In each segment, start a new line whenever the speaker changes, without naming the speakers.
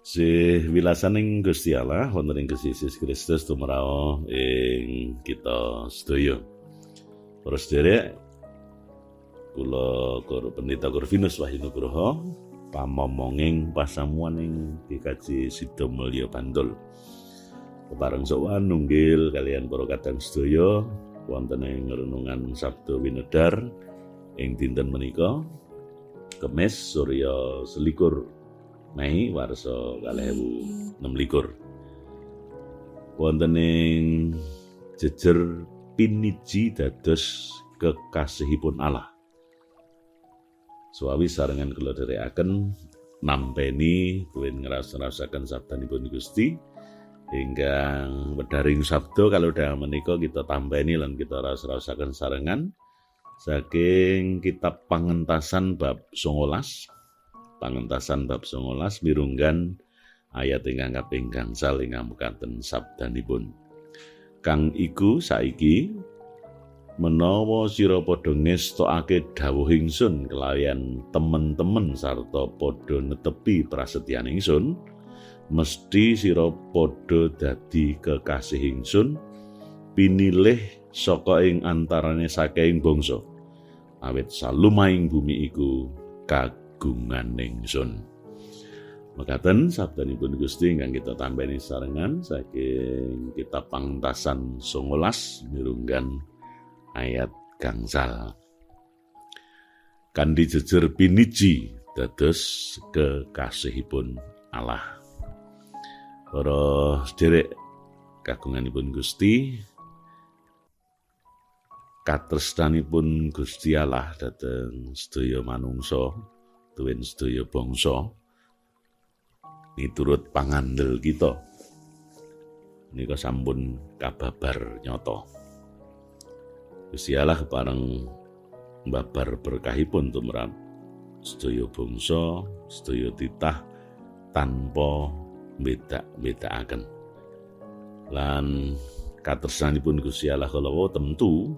Sih wilasaning Gusti Allah wonten ing Gusti Yesus Kristus tumrao ing kita sedaya. Para sedherek, kula Pendeta Corvinus Wahyu Nugroho pamomonging pasamuan ing GKJ Sidomulyo Bantul. Kepareng sowan nunggil kalian para kadang sedaya wonten ing renungan Sabda Winedar ing dinten menika Kemis Surya 21 Mei warsa 2026. Wonten ing jejer piniji dados kekasihipun Allah. Suwawi sarengan kula dherekaken nampeni tuwin ngraos-raosaken sabdanipun Gusti ingkang wedharing sabda kalau menika kita tambeni lan kita raos-raosaken sarengan saking kitab Pangentasan bab 19. Pangentasan bab 19 mirunggan ayat ingkang kaping gangsal ingkang mekaten sabdanipun. Kang iku saiki menawa sira padha ngestokake dawuh ingsun kelayan temen-temen sarta padha netepi prasetyan ingsun, mesti sira padha dadi kekasih ingsun pinilih saka ing antarane saking bangsa, awit salumahing bumi iku kagungan ingsun. Mekaten sabdanipun Gusti ingkang kita tambani sarengan saking kitab Pangentasan 19 mirunggan ayat gangsal. Kanthi jejer piniji dados kekasihipun Allah. Para sedherek kagunganipun Gusti, katresnanipun Gusti Allah dhateng sedaya manungsa tuwin sedaya bangsa miturut pangandel kita menika sampun kababar nyata. Gusti Allah kepareng mbabar berkahipun tumrap sedaya bangsa, sedaya titah tanpa beda-bedaaken. Lan katresnanipun Gusti Allah kala wau tentu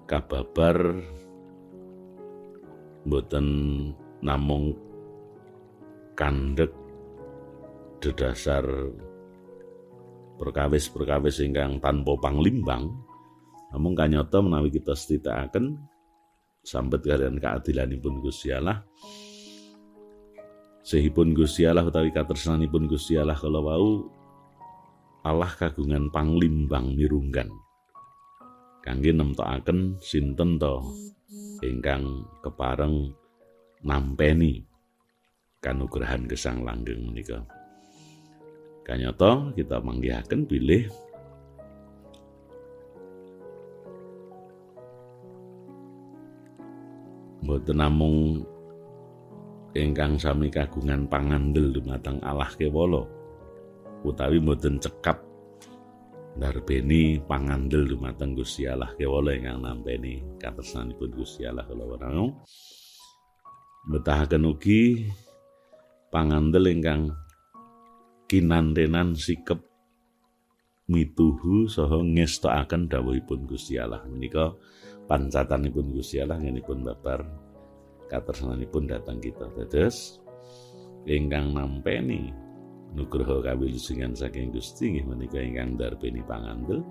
kababar mboten namung kandhek dedasar perkawis-perkawis ingkang tanpa panglimbang, namung kanyata menawi kita setitakaken sambet kalian keadilanipun Gusti Allah, sehipun Gusti Allah utawi katresnanipun Gusti Allah kala wau, Allah kagungan panglimbang mirunggan kangge nemtokaken sinten to ingkang kepareng nampeni kanugrahan gesang langgeng menika. Kanyata kita manggihaken bilih mboten namung ingkang sami kagungan pangandel dumateng Allah kewala utawi mboten cekap ndarbeni pangandel dumateng Gusti Allah kewala ingkang nampeni katresnanipun Gusti Allah kala wau. Betahaken ugi pangandel ingkang kinantenan sikep mituhu saha ngestokaken dawuhipun Gusti Allah. Menika pancatanipun Gusti Allah ngenipun babar katresnanipun dhateng kita. Dados ingkang nampeni nugraha kawilujengan saking Gusti nggih menika ingkang ndarbeni pangandel,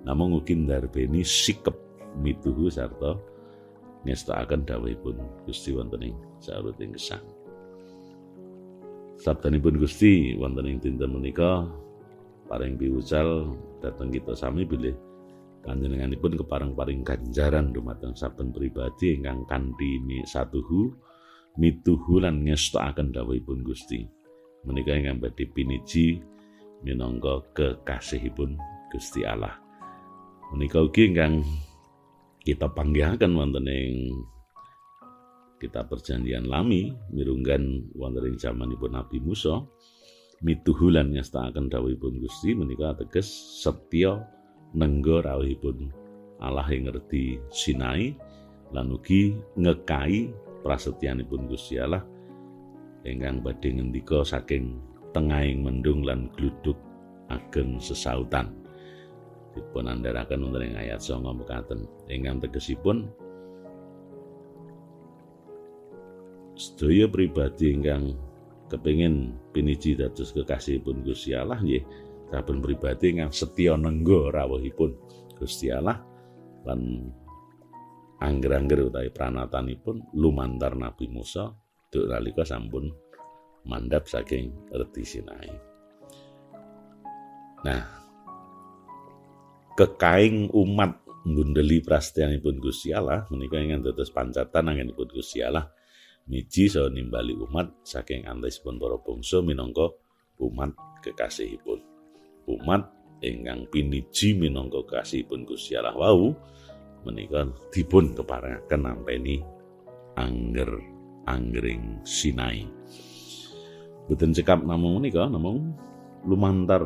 namung ugi ndarbeni sikep mituhu sarta ngestokaken dawuhipun Gusti wonten ing sauruting gesang. Sabdanipun Gusti wonten ing dinten menika paring piwucal dhateng kita sami bilih panjenenganipun kepareng paring ganjaran dumateng saben pribadi ingkang kanthi satuhu mituhu lan ngestokaken dawuhipun Gusti. Menika ingkang badhe piniji minangka kekasihipun Gusti Allah. Menika ugi ingkang kita panggihaken wonten ing kitab Perjanjian Lami mirunggan wonten ing jamanipun Nabi Musa, mituhu lan ngestakaken dawuhipun Gusti menika ateges setya nengga rawuhipun Allah ing ngerti Sinai lan ugi ngekai prasetyanipun Gusti Allah ingkang badhe ngendika saking tengahing mendung lan gluduk ageng sesautan. Dipun andharaken wonten ing ayat 9 mekaten ingkang tegesipun Sedaya pribadi ingkang kepengin piniji dados kekasihipun Gusti Allah nggih saben pribadi ingkang setya nengga rawuhipun Gusti Allah lan angger-angger utawi pranatanipun lumantar Nabi Musa duk nalika sampun mandhap saking Redi Sinai. Nah, kekaing umat nggundeli prasetyanipun Gusti Allah menika ingkang dados pancatan anggenipun Gusti Allah miji saha nimbali umat saking antawisipun para bangsa minangka umat kekasihipun. Umat ingkang piniji minangka kekasihipun Gusti Allah wau menika dipun keparengaken nampeni angger anggering Sinai. Boten cekap namung menika, namung lumantar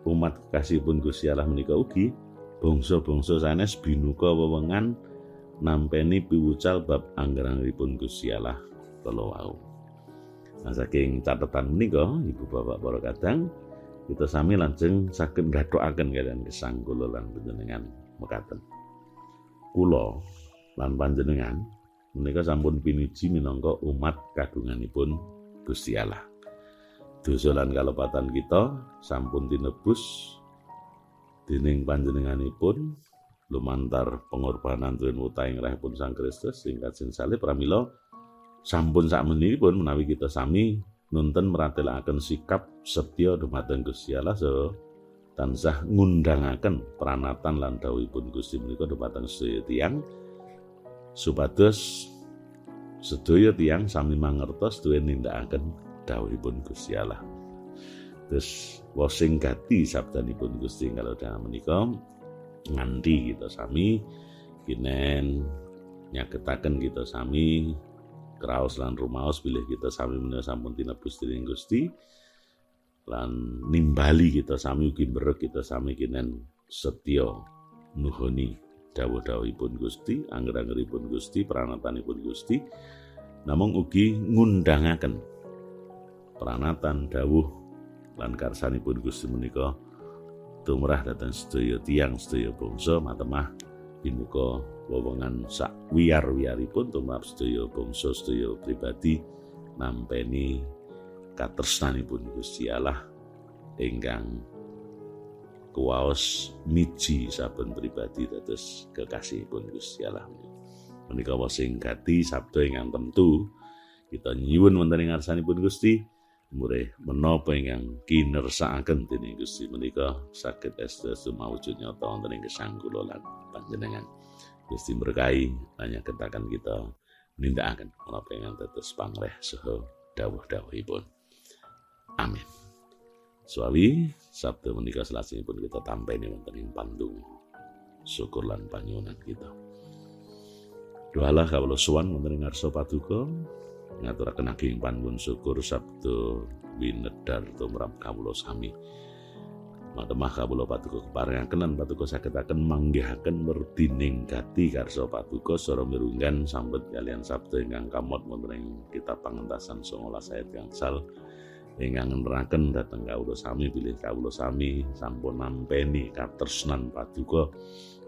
umat kekasihipun Gusti Allah menika ugi bangsa-bangsa sanes binuka wewengan nampeni piwucal bab angger-anggeripun Gusti Allah kala wau. Nah, saking catetan menika ibu bapak para kadang kita sami lajeng saged nggathukaken kaliyan gesang kula lan panjenengan mekaten. Kula lan panjenengan menika sampun piniji minangka umat kagunganipun Gusti Allah. Dosa lan kalepatan kita sampun tinebus dening panjenenganipun lumantar pengorbanan tuwin wutahing rahipun Sang Kristus ing kajeng salib. Pramila sampun sakmenipun menawi kita sami nunten meratelaken sikap setya dumateng Gusti Allah saha tansah ngundangaken pranatan lan dawuhipun Gusti menika dumateng sedaya tiyang supados sedaya tiyang sami mangertos duwe nindakaken dawuhipun Gusti Allah. Terus wasing gati sabdanipun Gusti kalau dangan menika nganti kita sami kinen nyaketaken kita sami kraos lan rumaos bilih kita sami menika sampun tinebus dening Gusti lan nimbali kita sami ugi mberek kita sami kinen setya nuhoni dawuh-dawuhipun Gusti, angger-anggeripun Gusti, pranatanipun Gusti, namung ugi ngundangaken pranatan dawuh lan karsanipun Gusti menika tumrah dhateng sedaya tiyang sedaya bangsa matemah binuka wewengan sak wiyar-wiyaripun tumrap sedaya bangsa sedaya pribadi nampeni katresnanipun Gusti Allah ingkang kuwaos miji saben pribadi dados kekasihipun Gusti Allah. Menika sing gati sabda ingkang temtu kita nyuwun wonten ing ngarsanipun Gusti murih menapa ingkang kinersakaken dening Gusti menika saged estu mawujud nyata wonten ing gesang kula lan panjenengan. Gusti berkahi lan nyaketaken kita nindakaken menapa ingkang dados pangreh saha dawuh-dawuhipun. Amin. Suawi sabda menika salajengipun kita tampeni wonten ing pandonga syukur lan panyuwunan kita. Doalah kawula sowan wonten ing ngarsa paduka ngaturaken ageng panuwun syukur sabda winedhar tumrap kawula sami. Matemah kawula paduka keparengaken lan paduka sagetaken manggihaken werdining gati karsa paduka sora mirunggan sambet kaliyan sabda ingkang kamot wonten ing kitab Pangentasan 19 ayat gangsal ingkang ngeneraken dhateng kawula sami bilih kawula sami sampun nampeni katresnan paduka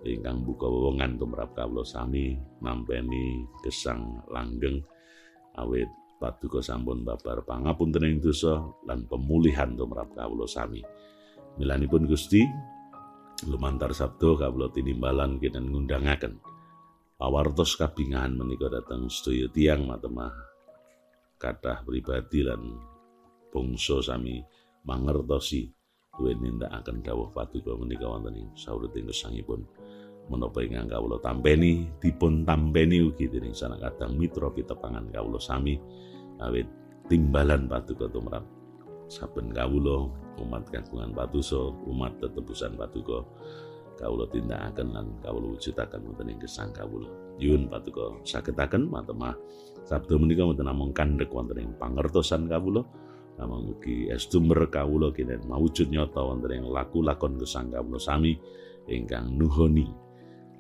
ingkang buka wewengan tumrap kawula sami nampeni gesang langgeng awit paduka sampun babar pangapunten ing dosa lan pemulihan tumrap kawula sami. Milanipun Gusti lumantar sabda kawula tinimbalan kinten ngundangaken pawartos kabingahan menika dhateng sedaya tiyang matemah kathah pribadi lan bangsa sami mangertosi duwe nindakaken dawuh paduka menika wonten ing sawiluting gesangipun. Menapa ingkang kawula tampeni dipun tampeni ugi dening sanak kadang mitra pitepangan kawula sami awit timbalan paduka tumrap saben kawula umat kagungan patuso umat tetebusan paduka kawula tindakaken lan kawula wujudaken wonten ing gesang kawula. Nyuwun paduka sagetaken matemah sabda menika mboten namung kandhek wonten ing pangertosan kawula namung ugi estu kawula kinen mawujud nyata wonten ing laku lakon gesang kawula sami ingkang nuhoni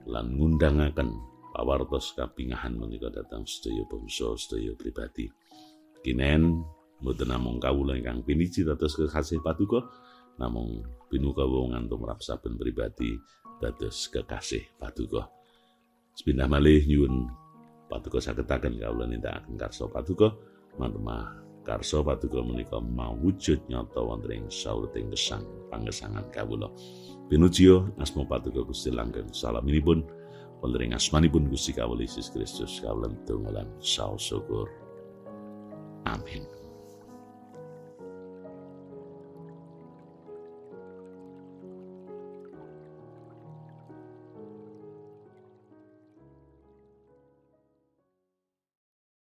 lan ngundangaken pawartos kabingahan menika dhateng sedaya bangsa sedaya pribadi. Kinen mboten namung kawula ingkang piniji dados kekasih paduka, namung pinuka wewenngan tumrap saben pribadi dados kekasih paduka. Sepindah malih nyuwun Paduka sagetaken kawula nindakaken karsa Paduka, mantemah karsa Paduka menika mawujud nyata wonten ing saurting gesang pangesangan kawula. Pinujiya asma Paduka Gusti langgeng salaminipun wonten ing asmanipun Gusti kawula Yesus Kristus kawula ndonga lan saos syukur. Amin.